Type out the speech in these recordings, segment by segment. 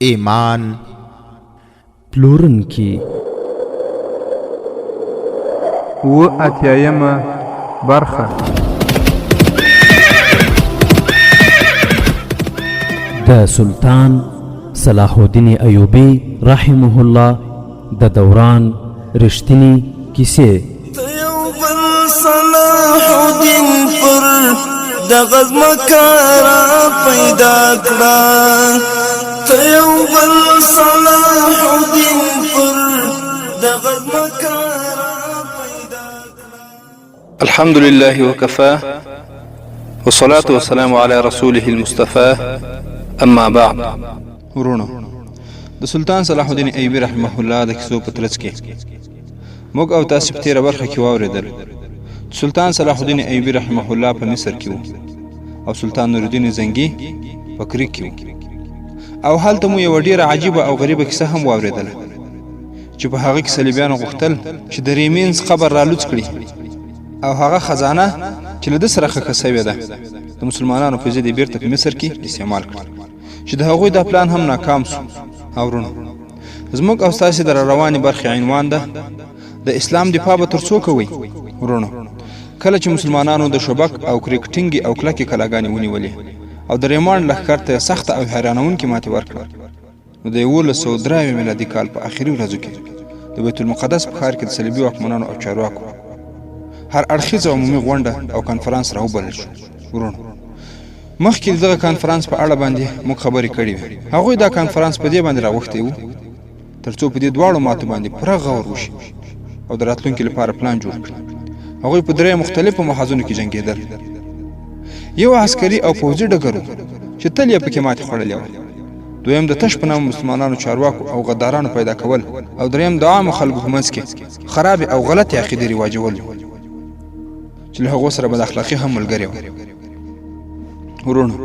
ایمان پلورنکي. اووه اتیایمه برخه. د سلطان صلاح الدین ایوبي رحمه الله د دوران رښتینی کیسې. ته یو بل صلاح الدین پر دغه ځمکه را پیدا کړه، ته یو بل صلاح الدین پر دغه ځمکه را پیدا کړه. الحمد لله وكفى والصلاة والسلام على رسوله المصطفى أما بعد. ورونو، د سلطان صلاح الدین ایوبي رحمه الله د کیسو په ترڅ کې موږ او تاسو په تیره برخه کې واورېدل چې سلطان صلاح الدین ایوبي رحمه الله په مصر کې وو او سلطان نورالدین زنګي په کریک کې وو، او هلته مو یوه ډیره عجیبه او غریبه کیسه هم واورېدله چې په هغه کې صلیبیانو غوښتل چې د ریمینز قبر رالوڅ کړي او هغه خزانه چې له ده سره ښخه سوې ده د مسلمانانو په ضد یې بیرته په مصر کې استعمال کړي، چې د هغوی دا پلان هم ناکام سو. او وروڼو، زموږ او ستاسې د راروانې برخې عنوان ده د اسلام دفاع به تر څو کوئ. وروڼو، کله چې مسلمانانو د شوبک او کریک ټینګې او کلکې کلاګانې ونیولې او د ریمانډ لښکر ته یې سخته او حیرانوونکې ماتې ورکړه، نو د 1173 میلادي کال په آخري ورځو کې د بیت المقدس په ښار کې د صلیبي واکمنانو او چارواکو هر اړخیزه عمومي غونډه او کانفرانس راوبلل شو. وروڼو، مخکې د دغه کانفرانس په اړه باندې موږ خبرې کړې وې. هغوی دا کانفرانس په دې باندې راغوښتی وو ترڅو په دې دواړو ماتو باندې پوره غور وشي او د راتلونکي لپاره پلان جوړ کړي. هغوی په درې مختلفو محاذونو کې جنګېدل. یو عسکري او پوځي ډګر و چې تل یې پکې ماتې خوړلې وه، دویم د تش په نامه مسلمانانو چارواکو او غدارانو پیدا کول، او دریم د عامو خلکو په منځ کې خرابې او غلطې عقیدې رواجول وو چې له هغو سره بد اخلاقي هم ملګرې وه. وروڼو،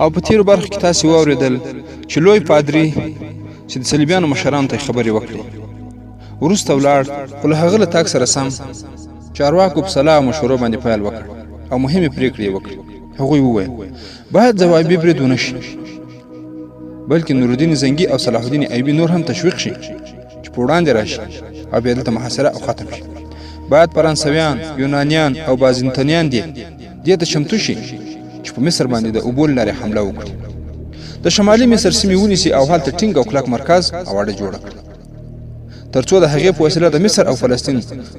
او په تیرو برخو کې تاسې واورېدل چې لوی پادري چې د صلیبیانو مشرانو ته یې خبرې وکړې وروسته ولاړ، خو له هغه له تګ سره سم چارواکو په سلا او مشورو باندې پیل وکړ او مهمې پرېکړې یې وکړې. هغوی وویل باید ځوابي برید ونه شي، بلکې نورالدین زنګي او صلاح الدین ایوبي نور هم تشویق شي چې په وړاندې راشي او بیا دلته محاصره او ختم شي. باید فرانسویان، یونانیان او بازنطنیان دې دې ته چمتو شي چې په مصر باندې د اوبو له لارې حمله وکړي، د شمالي مصر سیمې ونیسي او هلته ټینګ او کلک مرکز او اډه جوړه کړي، ترڅو د هغې په وسیله د مصر او فلسطین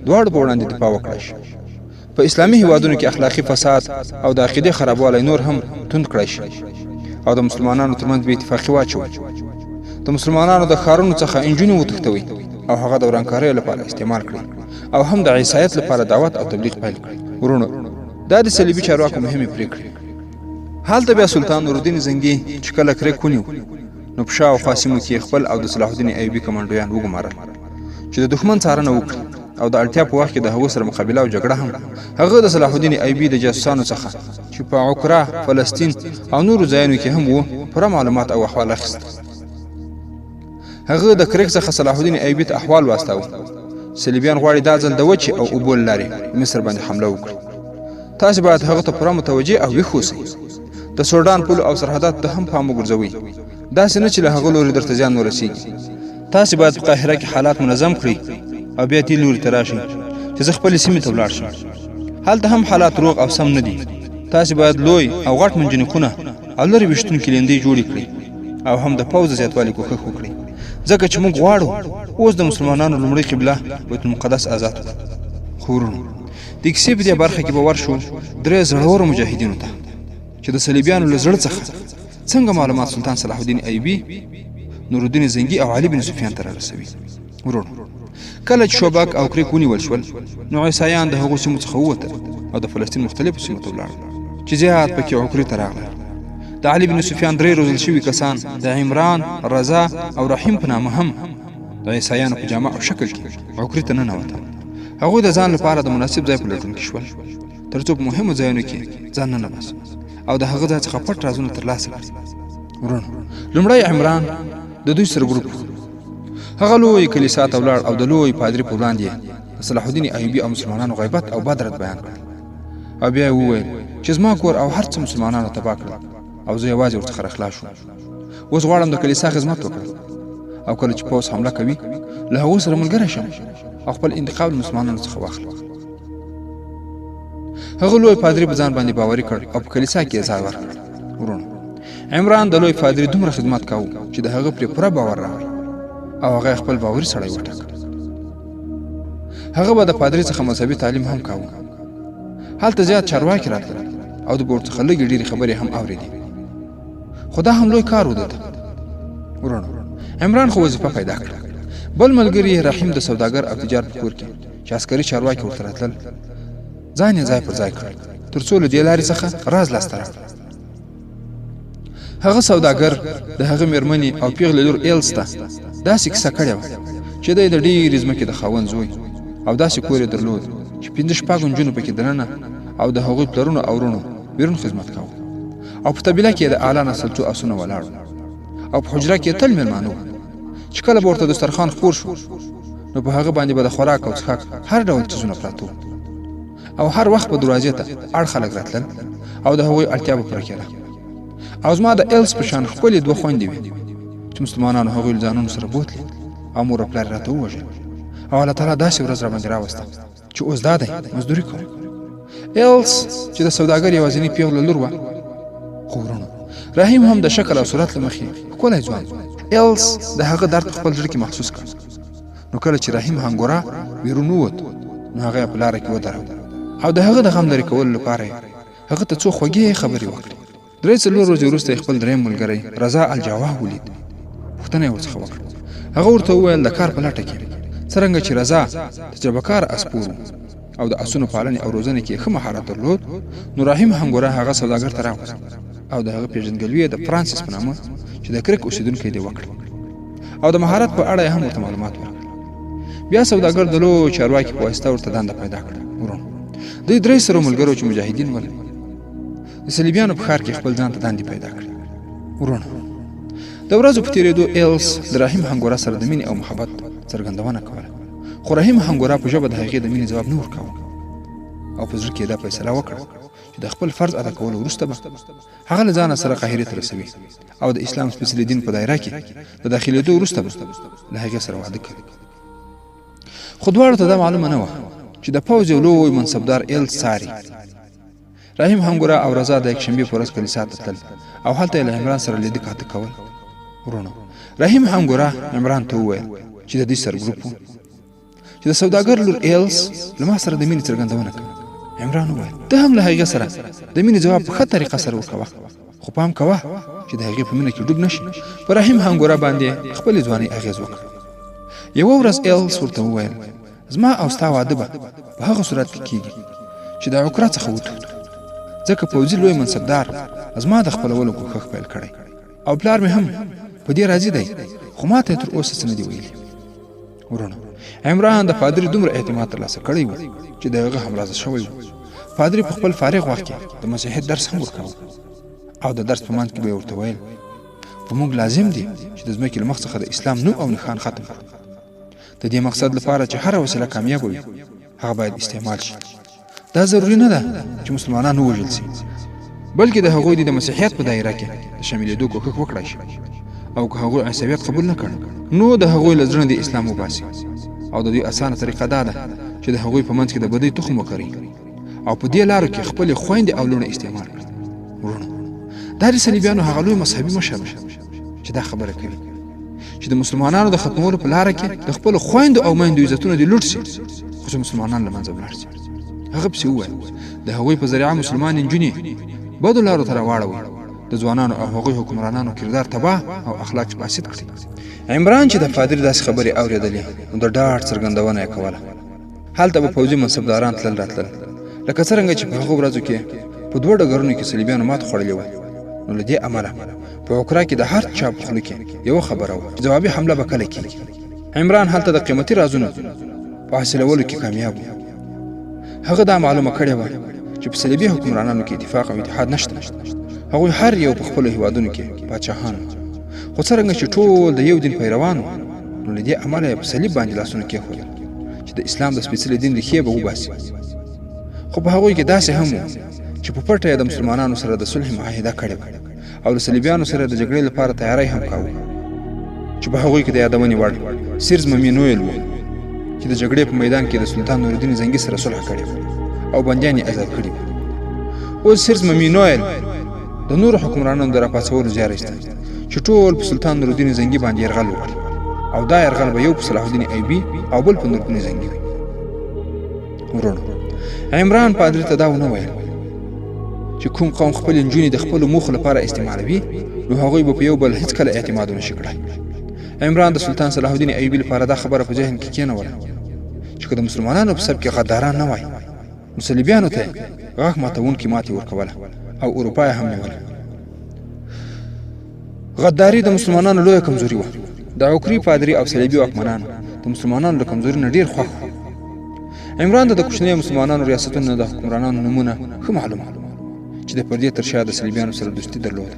دواړو په وړاندې دفاع وکړای شي. په اسلامي هیوادونو کې اخلاقي فساد او د عقیدې خرابوالی نور هم توند کړای شي او د مسلمانانو ترمنځ بې اتفاقي واچوي. د مسلمانانو د ښارونو څخه انجونې وتښتوي او هغه د ورانکاریو لپاره استعمال کړي او هم د عیسایت لپاره دعوت او تبلیغ پیل کړي. وروڼو، دا د صلیبي چارواکو مهمې پرېکړې. هلته بیا سلطان نورالدین زنګي چې کله کرک ونیو نو په شاوخوا سیمو کې یې خپل او د صلاح الدین ایوبي کمانډویان وګمارل چې د دښمن څارنه وکړي او د اړتیا په وخت کې د هغو سره مقابله او جګړه هم. هغه د صلاح الدین ایوبي د جاسوسانو څخه چې په عکرا، فلسطین او نورو ځایونو کې هم وو پوره معلومات او احوال اخیست. هغه د کرک څخه صلاح الدین ایوبي ته احوال واستاوه. صلیبیان غواړي دا ځل د وچې او اوبو له لارې مصر باندې حمله وکړي. تاسې باید هغه ته پوره متوجه او ویښ اوسئ. د سوډان پولو او سرحداتو ته هم پام وګرځوئ، داسې نه چې له هغه لوري درته زیان ورسیږي. تاسې باید په قاهره کې حالات منظم کړئ او بیا دې لوري ته راشئ چې زه خپلې سیمې ته ولاړ شم. هلته هم حالات روغ او سم نه دي. تاسې باید لوی او غټ منجنیقونه او لرې ویشتونکي لیندۍ جوړې کړئ او هم د پوځ د زیاتوالي کوښښ وکړئ، ځکه چې موږ غواړو اوس د مسلمانانو لومړۍ قبله بیت المقدس آزاد کړو. خو وروڼو، د کیسې په دې برخه کې به ورشو درې زړورو مجاهدینو ته چې د صلیبیانو له زړه څخه څنګه معلومات سلطان صلاح الدین ایوبي، نورالدین زنګي او علي بن سفیان ته رارسوي. وروڼو، کله چې شوبک او کریک ونیول شول نو عیسایان د هغو سیمو څخه ووتل او د فلسطین مختلفو سیمو ته ولاړل چې زیات پکې عکري ته راغلل. د علي بن سفیان درې روزل شوي کسان د عمران، رضا او رحیم په نامه هم د عیسایانو په جامه او شکل کې عکري ته ننوتل. هغوی د ځان لپاره د مناسب ځای په لټون کې شول ترڅو په مهمو ځایونو کې ځان ننباسي او د هغه ځای څخه پټ رازونه ترلاسه کړي. وروڼو، لومړی عمران د دوی سره ګروپ و. هغه لوی کلیسا ته ولاړ او د لوی پادري په وړاندې یې د صلاح الدین ایوبي او مسلمانانو غیبت او بد رد بیان کړل او بیا یې وویل چې زما کور او هر څه مسلمانانو تباه کړل او زه یوازې ورڅخه راخلاص شوم. اوس غواړم د کلیسا خدمت وکړم او کله چې پوځ حمله کوي له هغو سره ملګری شم او خپل انتقام له مسلمانانو څخه واخلم. هغه لوی پادري په ځان باندې باوري کړ او په کلیسا کې یې ځای ورکړ. وروڼو، عمران د لوی پادري دومره خدمت کاوه چې د هغه پرې پوره باور راغی او هغه خپل باوري سړی وټاکه. هغه به د پادري څخه مذهبي تعلیم هم کاوه. هلته زیات چارواکي راتلل او د بورډ څخه لږې ډېرې خبرې هم اورېدې، خو دا هم لوی کار و ده ته. وروڼو، عمران خو وظیفه پیدا کړه. بل ملګري یې رحیم د سوداګر او تجار په کور کې چې عسکري چارواکي ورته راتلل ځان یې ځای پر ځای کړ تر څو له دې لارې څخه راز لاسته راوړي. هغه سوداګر د هغه میرمنې او پیغلې لور ایلس ته داسې کیسه کړې وه چې دی د ډېرې ځمکې د خاوند زوی او داسې کور یې درلود چې پنځه شپږ نجونو پکې دننه او د هغوی پلرونو او وروڼو بیرون خدمت کاوه او په طبیله کې د اعلی نسل څو اسونه ولاړ او په حجره کې تل میلمانه وو چې کله به ورته دسترخوان خپور شو نو په هغه باندې به د خوراک او څښاک هر ډول څیزونه پراته وو او هر وخت به دروازې ته اړ خلک راتلل او د هغوی اړتیا به پوره کېده. او زما د ایلس په شان ښکلې دوه خویندې وې چې مسلمانانو هغوی له ځانونو سره بوتلې او مور او پلار یې راته ووژل او الله تعالی داسې ورځ راباندې راوسته چې اوس دا دی مزدوري کوم. ایلس چې د سوداګر یوازینۍ پیغله لور وه، خو وروڼو رحیم هم د شکل او صورت له مخې ښکلی ځوان. ایلس د هغه درد په خپل زړه کې محسوس کړ. نو کله چې رحیم هنګورا بیرون ووت نو هغه یې په لاره کې ودراوه او د هغه د غم لرې کولو لپاره یې هغه ته څو خوږې خبرې وکړې. درې څلور ورځې وروسته یې خپل دریم ملګری رضا الجواه ولید. پوښتنه یې ورڅخه وکړه. هغه ورته وویل د کار په لټه کې. څرنګه چې رضا تجربه کار اسپور و او د اسونو پالنې او روزنې کې ښه مهارت درلود، نو رحیم هنګوره هغه سوداګر ته راوست او د هغه پیژندګلوي یې د فرانسیس په نامه چې د کرک اوسیدونکی دی وکړه او د مهارت په اړه یې هم ورته معلومات ورکړل. بیا سوداګر د لوی چارواکي په واسطه ورته دنده پیدا کړه. وروڼو، دوی درې سرو ملګرو چې مجاهدین ول د صلیبیانو په ښار کې خپل ځان ته دندې پیدا کړې. وروڼو، د ورځو په تېرېدو ایلس د رحیم هنګورا سره د مینې او محبت څرګندونه کوله، خو رحیم هنګورا په ژبه د هغې د مینې ځواب نه ورکاوه او په زړه کې یې دا فیصله وکړه چې د خپل فرض ادا کولو وروسته به هغه له ځانه سره قاهرې ته رسوي او د اسلام سپېڅلي دین په دایره کې د داخلېدو وروسته به له هغې سره واده کوي. خو دواړو ته دا معلومه نه وه چې د پوځ یو لوی منصبدار ایلس څاري. رحیم هنګورا او رضا د یکشنبې په ورځ کلیسا ته تلل او هلته یې له عمران سره لیده کاته کول. وروڼو، رحیم هنګورا عمران ته وویل چې د دوی سرګروپ و چې د سوداګر لور ایلس له ما سره د مینې څرګندونه کوي. عمران وویل ته هم له هغې سره د مینې ځواب په ښه طریقه سره ورکوه، خو پام کوه چې د هغې په مینه کې ډوب نه شي. په رحیم هنګورا باندې خپلې ځوانۍ اغېز وکړ. یوه ورځ ایلس ورته وویل زما او ستا واده به په هغه صورت کې کیږي چې د عکرا څخه وتښتو، ځکه پوځي لوی منصبدار زما د خپلولو کوښښ پیل کړی او پلار مې هم په دې راضي دی، خو ما ته یې تر اوسه څه نه دي ویلي. وروڼو، عمران د پادري دومره اعتماد ترلاسه کړی و چې د هغه همرازه شوی و. پادري په خپل فارغ وخت کې د مسیحیت درس هم ورکاوه او د درس په منځ کې به یې ورته ویل په موږ لازم دي چې د ځمکې له مخ څخه د اسلام نوم او نښان ختم کړو. د دې مقصد لپاره چې هره وسیله کامیابه وي هغه باید استعمال شي. دا ضروري نه ده چې مسلمانان ووژل شي، بلکې د هغوی د مسیحیت په دایره کې د شاملېدو کوښښ وکړای شي او که هغوی عیسویت قبول نه کړ نو د هغوی له زړه دې اسلام وباسي. او د دوی اسانه طریقه دا ده چې د هغوی په منځ کې د بدۍ تخم وکري او په دې لارو کې خپلې خویندې او لوڼې استعمال کړي. وروڼو، دا د صلیبیانو هغه لوی مذهبي مشر چې دا خبره کوي چې د مسلمانانو د ختمولو په لاره کې د خپلو خویندو او میندو عزتونه دې لوټ شي، خو چې مسلمانان له منځه ولاړ شي. هغه پسې وویل د هغوی په ذریعه مسلمانې نجونې بدو لارو ته راواړوي، د ځوانانو او هغوی حکمرانانو کردار تباه او اخلاق فاسد کړي. عمران چې د پادري داسې خبرې اورېدلې نو د ډاډ څرګندونه یې کوله. هلته به پوځي منصبداران تلل راتلل، لکه څرنګه چې په هغو ورځو کې په دوو ډګرونو کې صلیبیانو ماته خوړلې وه، نو له دې امله په عکرا کې د هر چا په خوله کې یوه خبره وه چې ځوابي حمله به کله کیږي. عمران هلته د قیمتي رازونو په حاصلولو کې کامیاب و. هغه دا معلومه کړې وه چې په صلیبي حکمرانانو کې اتفاق او اتحاد نشته. هغوی هر یو په خپلو هیوادونو کې پاچاهان وو، خو څرنګه چې ټول د یو دین پیروان وو نو له دې امله یې په صلیب باندې لاسونه کېښودل چې د اسلام د سپېڅلي دین ریښې به وباسي. خو په هغوی کې داسې هم وو چې په پټه یې د مسلمانانو سره د صلح معاهده کړې وه او له صلیبیانو سره د جګړې لپاره تیاری هم کاوه چې په هغوی کې د یادونې وړ سیرز ممینویل و چې د جګړې په میدان کې د سلطان نورالدین زنګي سره صلح کړې وه او بندیان یې ازاد کړي وو. اوس سیرز ممینویل د نورو حکمرانانو د راپاڅولو زیار ایسته چې ټول په سلطان نورالدین زنګي باندې یرغل وکړي او دا یرغل به یو په صلاح الدین ایوبي او بل په نورالدین زنګي وي. وروڼو عمران پادري ته دا ونه ویل چې کوم قوم خپلې نجونې د خپلو موخو لپاره استعمالوي نو هغوی به په یو بل هیڅکله اعتماد ونشي کړای. عمران د سلطان صلاح الدین ایوبي لپاره دا خبره په ذهن کې کېنوله چې که د مسلمانانو په صف کې غداران نه وای نو صلیبیانو ته غاښ ماتوونکي ماتې ورکوله او اروپا یې هم نیوله. غداري د مسلمانانو لویه کمزوري وه. د عکري پادري او صلیبي واکمنانو د مسلمانانو له کمزوري نه ډیر خوښ وو. عمران ته د کوچنیو مسلمانانو ریاستونو د حکمرانانو نومونه ښه معلوم وو چې د پردې تر شا د صلیبیانو سره دوستي درلوده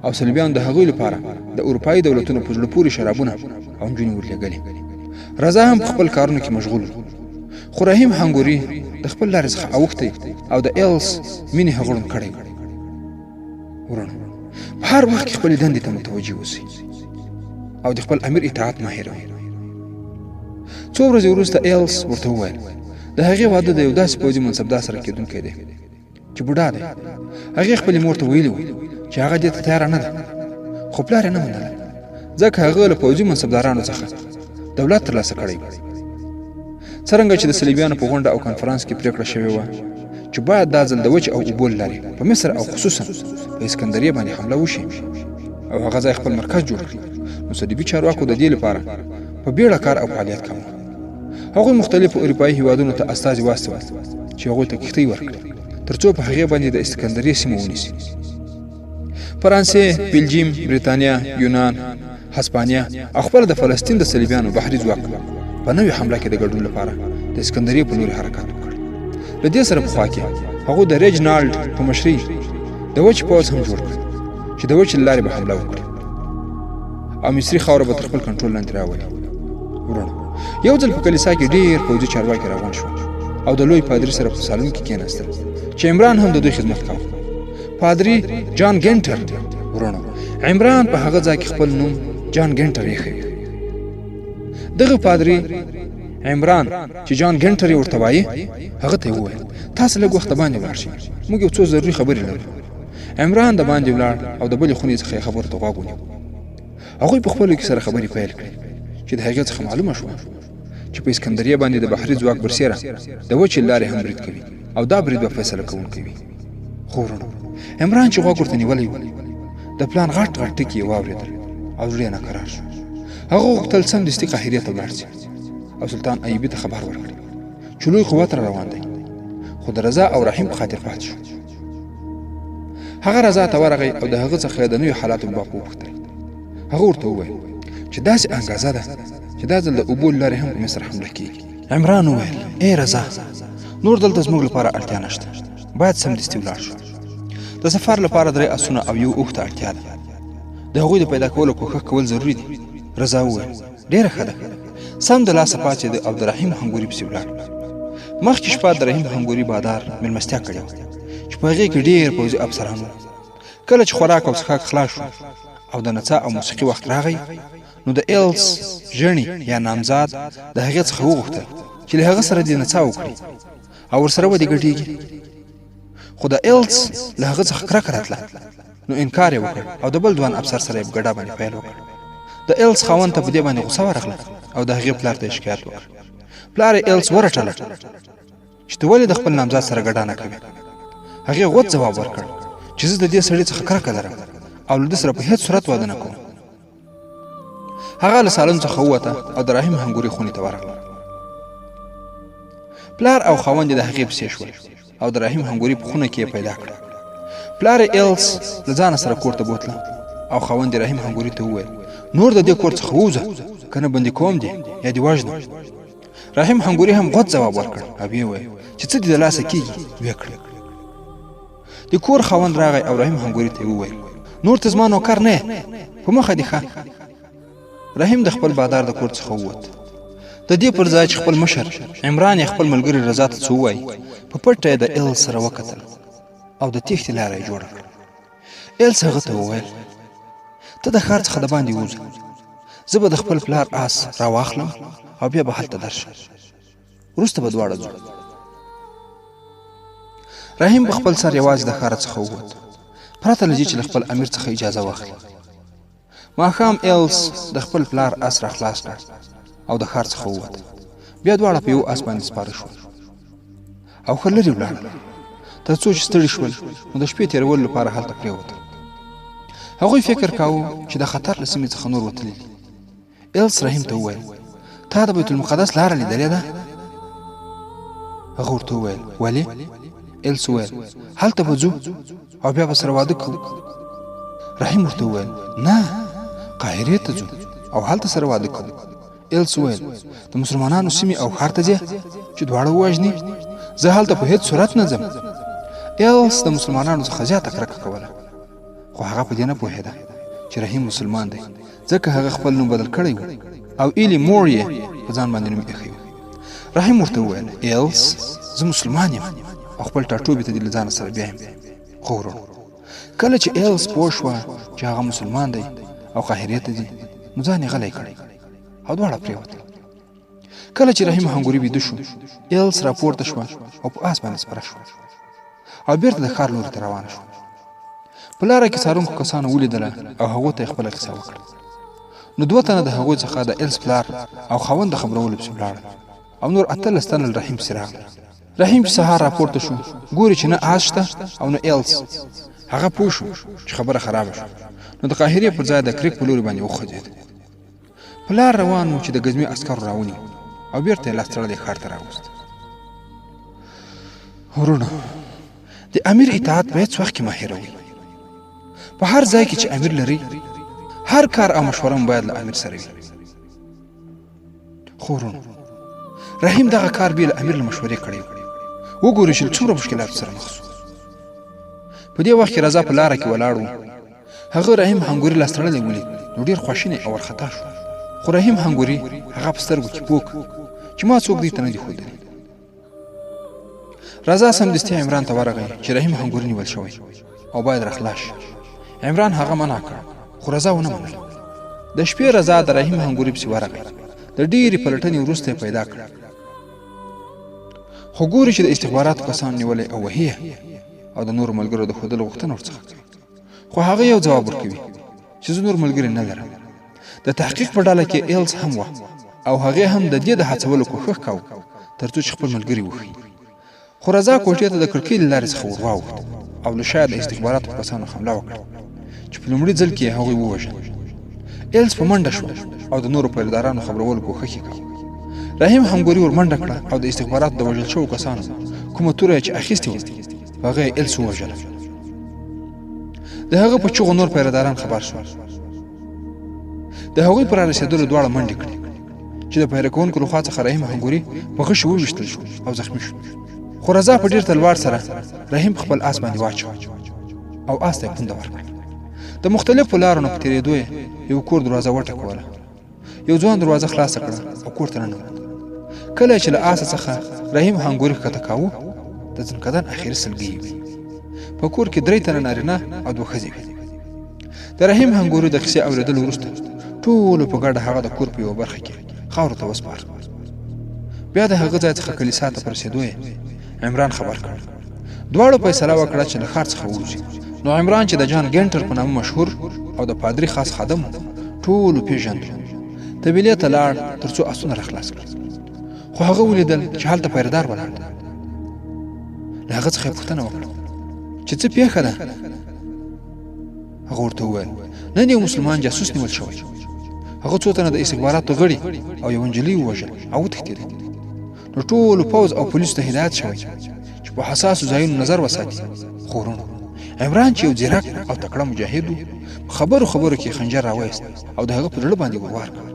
او صلیبیانو د هغوی لپاره د اروپایي دولتونو په زړه پورې شرابونه او نجونې ورلېږلې. رضا هم په خپل کارونو کې مشغول و، خو رحیم هنګوري د خپل لارې څخه اوښتی او د ایلس مینې هغه ړوند کړی و. وروڼه په هر وخت کې خپلې دندې ته متوجه اوسئ او د خپل امیر اطاعت مه هېروئ. څو ورځې وروسته ایلس ورته وویل د هغې واده د یو داسې پوځي منصبدار سره کېدونکی دی چې بوډا دی. هغې خپلې مور ته ویلي وو چې هغه دې ته تیاره نه ده، خو پلار یې نه منله ځکه هغه له پوځي منصبدارانو څخه دولت ترلاسه کړی و. څرنګه چې د صلیبیانو په غونډه او کنفرانس کې پریکړه شوې وه چې باید دا ځل د وچې او اوبو له لارې په مصر او خصوصا په اسکندریه باندې حمله وشي او هغه ځای خپل مرکز جوړ کړي، نو صلیبي چارواکو د دې لپاره په بیړه کار او فعالیت کاوه. هغوی مختلفو اروپایي هیوادونو ته استازي واستول چې هغوی ته کښتۍ ورکړي ترڅو په هغې باندې د اسکندریې سیمه ونیسي. فرانسې، بلجیم، بریتانیا، یونان، هسپانیا او خپله د فلسطین د صلیبیانو بحري ځواک په نوې حمله کې د ګډون لپاره د اسکندریې په لوري حرکت وکړ. له دې سره په خوا کې هغوی د ریجنالډ په مشرۍ د وچ پوځ هم جوړ کړ چې د وچې له لارې به حمله وکړي او مصري خاوره به تر خپل کنټرول لاندې راولي. وروڼه یو ځل په کلیسا کې ډېر پوځي چارواکي راغونډ شول او د لوی پادري سره په سالون کې کېناستل چې عمران هم د دوی خدمت کاوه. پادری جان ګنټر ورونو عمران په هغه ځای کې خپل نوم جان ګنټر ایښی. دغه پادری عمران چې جان ګنټر یې ورته وایي هغه ته یې وویل تاسو لږ وخت باندې ولاړ شئ، موږ یو څو ضروري خبرې لرو. عمران د باندې ولاړ او د بلې خونې څخه یې خبرو ته غوږ ونیو. هغوی په خپلو کې سره خبرې پیل کړې چې د هغې څخه معلومه شوه چې په اسکندریه باندې د بحري ځواک برسېره د وچې لارې هم برید کوي او دا برید به فیصله کوونکی وي. خو وروڼو عمران چې غوږ ورته نیولی و د پلان غټ غټ ټکي یې واورېدل او زړه یې ناکرار شو. هغه غوښتل سمدستي قاهرې ته ولاړ شي او سلطان ایوبي ته خبر ورکړي چې لوی قوت را روان دی، خو د رضا او رحیم په خاطر پاتې شو. هغه رضا ته ورغی او د هغه څخه د نویو حالاتو په باب وپوښتل. هغه ورته وویل چې داسې انګازه ده چې دا ځل د اوبو له لارې هم په مصر حمله کیږي. عمران وویل ای رضا نور دلته زموږ لپاره اړتیا نشته، باید سمدستي ولاړ شو. د سفر لپاره درې اسونه او یو اوښ ته اړتیا ده، د هغوی د پیدا کولو کوښښ کول ضروري دي. رضا وویل ډېره ښه ده. سم د لاسه پاڅېده او د رحیم هنګوري پسې ولاړ. مخکې شپه د رحیم هنګوري بادار مېلمستیا کړې وه چې په هغې کې ډېر پوځي افسران وو. کله چې خوراک او څښاک خلاص شو او د نڅا او موسیقي وخت راغی نو د ایلس ژڼي یا نامزاد د هغې څخه وغوښتل چې له هغه سره دې نڅا وکړي او ورسره ودې ګډېږي. خو د ایلس له هغه څخه کرکه راتله نو انکار یې وکړ او د بل ځوان افسر سره یې په ګډا باندې پیل وکړ. د ایلس خاوند ته په دې باندې غوسه ورغله او د هغې پلار ته یې شکایت وکړ. پلار یې ایلس ورټله چې ته ولې د خپل نامزاد سره ګډا نه کوې؟ هغې غوڅ ځواب ورکړ چې زه د دې سړي څخه کرکه لرم او له ده سره په هیڅ صورت واده نه کوم. هغه له سالون څخه ووته او د رحیم هنګوري خونې ته ورغله. پلار او خاوند یې د هغې پسې شول او د رحیم هنګوري په خونه کې یې پیدا کړه. پلار یې ایلس له ځانه سره کور ته بوتله او خاوند یې رحیم هنګوري ته وویل نور د دې کور څخه ووځه که نه بندي کوم دې یا دې وژنم. رحیم هنګوري هم غوڅ ځواب ورکړ او ویې ویل چې څه دې د لاسه کېږي ویې کړه. د کور خاوند راغی او رحیم هنګوري ته یې وویل نور ته زما نوکر نه یې، په مخه دې ښه. رحیم د خپل بادار د کور څخه ووت. د دې پر ځای چې خپل مشر عمران یې خپل ملګري رضا ته څه ووایي په پټه یې د ایل سره وکتل او د تېښتې لاره یې جوړه کړه. ایلس هغه ته وویل ته د ښار څخه د باندې ووځه، زه به د خپل پلار آس راواخلم او بیا به هلته درشم، وروسته به دواړه ځو. رحیم په خپل سر یوازې د ښاره څخه ووت، پرته له دې چې له خپل امیر څخه اجازه واخلي. ماښام ایلس د خپل پلار اس را خلاص کړ او د ښار څخه ووت. بیا دواړه په یو اس باندې سپاره شول او ښه لرې ولاړل، تر څو چې ستړي شول نو د شپې تېرولو لپاره هلته پرېوتل. هغوی فکر کاوه چې د خطر له سیمې څخه نور وتلي دي. ایلس رحیم ته وویل تا د بیت المقدس لاره لیدلې ده؟ هغه ورته وویل ولې؟ ایلس وویل هلته به ځو او بیا به سره واده کوو. رحیم ورته وویل نه، قاهرې ته ځو او هلته سره واده کوو. ایلس وویل د مسلمانانو سیمې او ښار ته ځې چې دواړه ووژني؟ زه هلته په هیڅ صورت نه ځم. ایلس د مسلمانانو څخه زیاته کرکه کوله، خو هغه په دې نه پوهېده چې رحیم مسلمان دی، ځکه هغه خپل نوم بدل کړی و او ایلی مور یې په ځان باندې نوم ایښی و. رحیم ورته وویل ایلس زه مسلمان یم او خپل ټاټوبي ته دې له ځانه سره بیایم. خو وروڼو کله چې ایلس پوه شوه چې هغه مسلمان دی او قاهرې ته ځي نو ځان یې غلی کړ او دواړه پرېوتل. کله چې رحیم هنګوري ویده شو، ایلس راپورته شوه او په آس باندې سپره شوه او بیرته د ښار لوري ته روانه شوه. په لاره کې څارونکو کسانو ولیدله او هغو ته یې خپله کیسه وکړه. نو دوه تنه د هغوی څخه د ایلس پلار او خاوند د خبرولو پسې ولاړل او نور 18 تنه له رحیم پسې راغلل. رحیم چې سهار راپورته شو، ګوري چې نه آس شته او نه ایلس. هغه پوه شو چې خبره خرابه شوه، نو د قاهرې پر ځای د کریک په لوري باندې وخوځېد. په لار روان و چې د ګزمې عسکرو راونیو او بیرته یې لاس تړلی ښار ته راوست. وروڼه د امیر اطاعت په هیڅ وخت کې مه هېروئ. په هر ځای کې چې امیر لرئ، هر کار او مشوره مو باید له امیر سره وي. خو وروڼو رحیم دغه کار بې له امیر له مشورې کړی و. وګورئ چې له څومره مشکلاتو سره مخ شو. په دې وخت کې رضا په لاره کې ولاړ و. هغه رحیم هنګوري لاس تړلی ولید نو ډېر خواشینی او ورخطا شو. خو رحیم هنګوري هغه په سترګو کې پوه کړ چې ما څوک دوی ته نه دي ښودلي. رضا سمدستي عمران ته ورغی چې رحیم هنګوري نیول شوی او باید راخلاص شي. عمران هغه منع کړ خو رضا ونه منله. د شپې رضا د رحیم هنګوري پسې ورغی. د ډېرې پلټنې وروسته یې پیدا کړ، خو ګوري چې د استخباراتو کسانو نیولی او وهي او د نورو ملګرو د ښودلو غوښتنه ورڅخه کوي. خو هغه یو ځواب ورکوي چې زه نور ملګري نه لرم. د تحقیق په ډله کې ایلز هم وه او هغې هم د دې د هڅولو کوښښ کاوه ترڅو چې خپل ملګري وښيي. خو رضا کوټې ته د کړکۍ له لارې څخه ور واوښت او له شا د استخباراتو په کسانو حمله وکړه چې په لومړي ځل کې یې هغوی ووژل. ایلز په منډه شوه او د نورو پهرېدارانو خبرولو کوښښ یې کاوه. رحیم همګوري ور منډه کړه او د استخباراتو د وژل شوو کسانو کومه توره یې چې اخیستې وه په هغه یې ایلس ووژله. د هغه په چغو نور پهرېداران خبر شول. د هغوی پر رارسېدلو دواړه منډې کړې چې د پهره کوونکو له خوا څخه رحیم هنګوري په غشي وویشتل شو او زخمي شو. خو رضا په ډېر تلوار سره رحیم په خپل آس باندې واچاوه او آس ته یې پونده ورکړه. د مختلفو لارو نه په تېرېدو یې یو کور دروازه وټکوله. یو ځوان دروازه خلاصه کړه او کور ته ننوت. کله چې له آسه څخه رحیم هنګوري ښکته کاوه، د ځنکدن اخري سلګۍ وې. په کور کې 3 تنه نارینه او 2 ښځې وې. د رحیم هنګوري د کیسې اورېدلو وروسته ټولو په ګډه هغه د کور په یوه برخه کې خاورو ته وسپاره. بیا د هغه ځای څخه کلیسا ته په رسېدو یې عمران خبر کړ. دواړو فیصله وکړه چې له ښار څخه ووځي. نو عمران چې د جان ګینټر په نامه مشهور او د پادري خاص خادم و، ټولو پېژند، طبیلې ته لاړ تر څو اسونه راخلاص کړي. خو هغه ولیدل چې هلته پهرېدار ولاړ دی. له هغه څخه یې پوښتنه وکړه چې څه پېښه ده؟ هغه ورته وویل نن یو مسلمان جاسوس نیول شوی. هغه څو تنه د استخباراتو غړي او یوه نجلۍ ووژل او وتښتېدل. نو ټولو پوځ او پولیسو ته هدایت شوی چې په حساسو ځایونو نظر وساتي. خو وروڼو عمران چې یو ځیرک او تکړه مجاهد و، په خبرو خبرو کې خنجر راوایست او د هغه په زړه باندې وروار کړ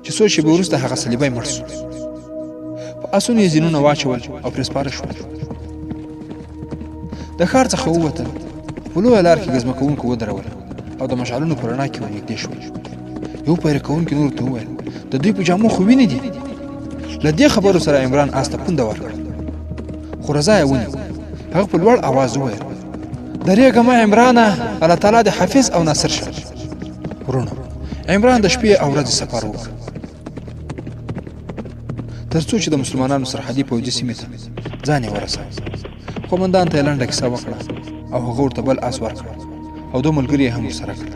چې څو شېبې وروسته هغه صلیبی مړ شو. په اسونو یې زینونه واچول او پرې سپاره شول. د ښار څخه ووتل، په لویه لار کې ګزمه کوونکو ودرول او د مشعلونو په رڼا کې ورنږدې شول. یو پیره کوونکي نورو ته وویل د دوی په جامو خو وینې دي. له دې خبرو سره عمران آس ته پونده ورکړه، خو رضا یې ونیو. هغه په لوړ اواز وویل درېږه مه عمرانه، الله تعالی دې حافظ او ناصر شه. وروڼو، عمران د شپې او ورځې سفر وکړ تر څو چې د مسلمانانو سرحدي پوځي سیمې ته ځان یې ورساوه. قومندان ته یې لنډه کیسه وکړه او هغه ورته بل اس ورکړ او دوه ملګري یې هم ورسره کړل.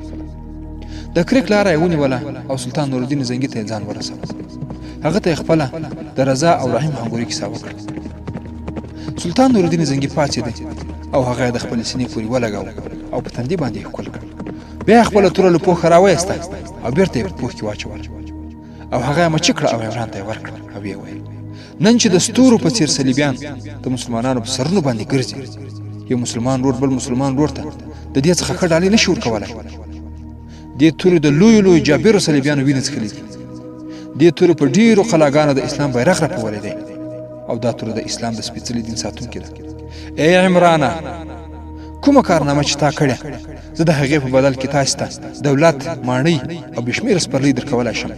د کرک لاره یې ونیوله او سلطان نورالدین زنګي ته یې ځان ورساوه. هغه ته یې خپله د رضا او رحیم هنګوري کیسه وکړه. سلطان نورالدین زنګي پاڅېده او هغه یې د خپلې سینې پورې ولګاوه او په تندي باندې یې ښکل کړ. بیا یې خپله توره له پوښه راوایسته او بیرته یې په پوښ کې واچوله او هغه یې مچه کړه او عمران ته یې ورکړه او ویې ویل: نن چې د ستورو په څیر صلیبیان د مسلمانانو په سرونو باندې ګرځي، یو مسلمان ورور بل مسلمان ورور ته د دې څخه ښه ډالۍ نشي ورکولی. دې تورې د لویو لویو جابرو صلیبیانو وینې څښلې دي. دې تورې په ډیرو قلاګانو د اسلام بیرغ رپولی دی او دا توره د اسلام د سپېڅلي دین ساتونکې ده. ای عمرانه، کومه کارنامه چې تا کړې، زه د هغې په بدل کې تاسې ته دولت، ماڼۍ او بې شمېره سپرلۍ درکولای شم،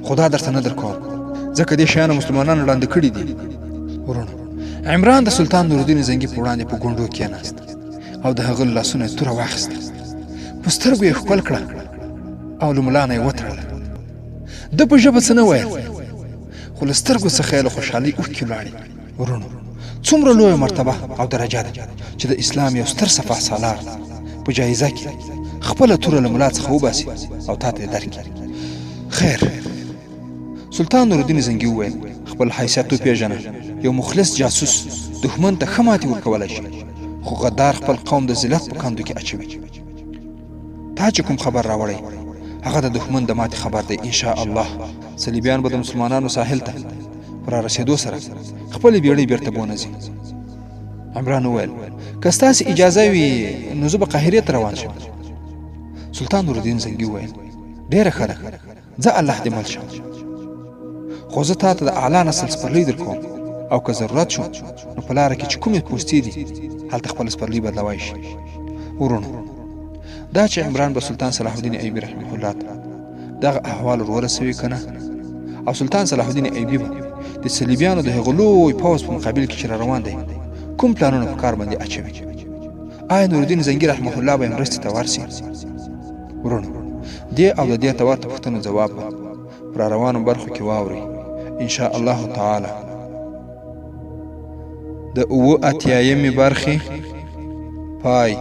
خو دا درته نه درکوم، ځکه دې شیانو مسلمانان وړاندې کړي دي. وروڼو، عمران د سلطان نورالدین زنګي په وړاندې په ګونډو کېناست او د هغه له لاسونو یې توره واخیسته، په سترګو یې ښکل کړه او له ملا نه یې وتړله. ده په ژبه څه نه ویل، خو له سترګو څخه یې له خوشحالۍ اوښکې ولاړې. وروڼو، څومره لویه مرتبه او درجه ده چې د اسلام یو ستر سپاه سالار په جایزه کې خپله توره له ملا څخه وباسي او تا ته یې درکړي. خیر، سلطان نورالدین زنګي وویل: خپل حیثیت وپېژنه، یو مخلص جاسوس دښمن ته ښه ماتې ورکولای شي، خو غدار خپل قوم د ذلت په کندو کې اچوي. تا چې کوم خبر راوړی هغه د دښمن د ماتې خبر دی. ان شاء الله صلیبیان به د مسلمانانو ساحل ته په رارسېدو سره خپلې بیړۍ بیرته بونه ځي. عمران وویل: که ستاسې اجازه وي نو زه به قاهرې ته روان شم. سلطان نورالدین زنګي وویل: ډېره ښه ده، ځه الله دې مل شه، خو زه تا ته د اعلی نسل سپرلۍ درکوم او که ضرورت شو نو په لاره کې چې کومې پوستې دي هلته خپله سپرلۍ بدلوای شي. وروڼو، دا چې عمران به سلطان صلاح الدین ایوبي رحمه الله ته دغه احوال ور ورسوي که نه، او سلطان صلاح الدین ایوبي به د صلیبیانو د هغه لوی پوځ په مقابل کې چې را روان دی کوم پلانونه په کار باندې اچوي، آیا نورالدین زنګي رحمه الله به یې مرستې ته ورسي؟ وروڼو، دې او د دې ته ورته پوښتنو ځواب به په را روانو برخو کې واورئ ان شاء الله تعالی. د 87 اتیایمې برخې پای.